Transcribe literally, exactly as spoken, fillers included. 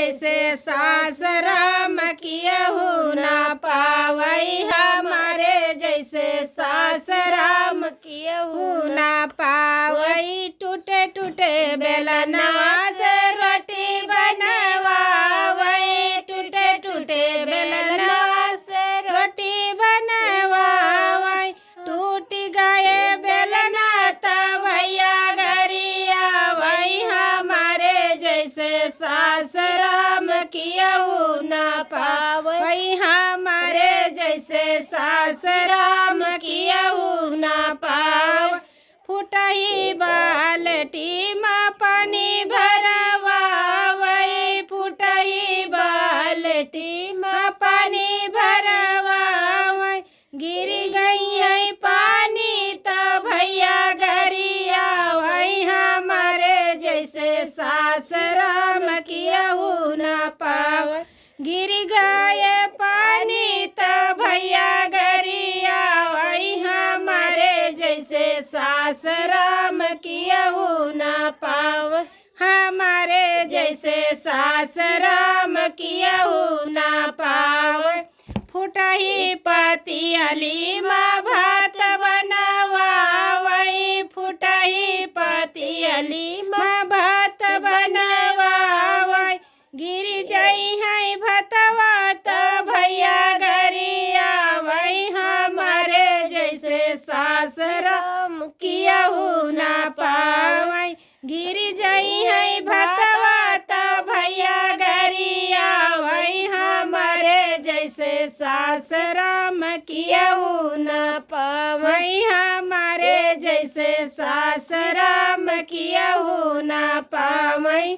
जैसे सास राम कियहू ना पावै, हमारे जैसे सास राम कियहू ना पावै। टूटे टूटे बेलनवा से रोटी बनवावै, टूटे टूटे बेलनवा से रोटी बनवावै। टूट गए बेलना त भैया गरियावै, हमारे जैसे सास राम कियहू ना पावै, हमारे जैसे सास राम कियहू ना पावै। फुटही बाल्टी मा पानी भरवावै, फुटही बाल्टी मा पानी भरवावै। गिर गई है पानी त भैया गरियावै, हमारे जैसे सास राम कियहू ना पावै। गिर गए पानी त भैया गरियावै, हमारे जैसे सास राम कियहू ना पावै, हमारे जैसे सास राम कियहू ना पावै। फुटही पतियली मा भात बनवावै, फुटही पतियली मा भात बनवावै। गिर जइहैं भतवा त भैया गरियावै, हमारे जैसे सास राम कियहू ना पावै। गिर जइहैं भतवा त भैया गरियावै, हमारे जैसे सास राम कियहू ना पावै, हमारे जैसे सास राम कियहू ना पावै।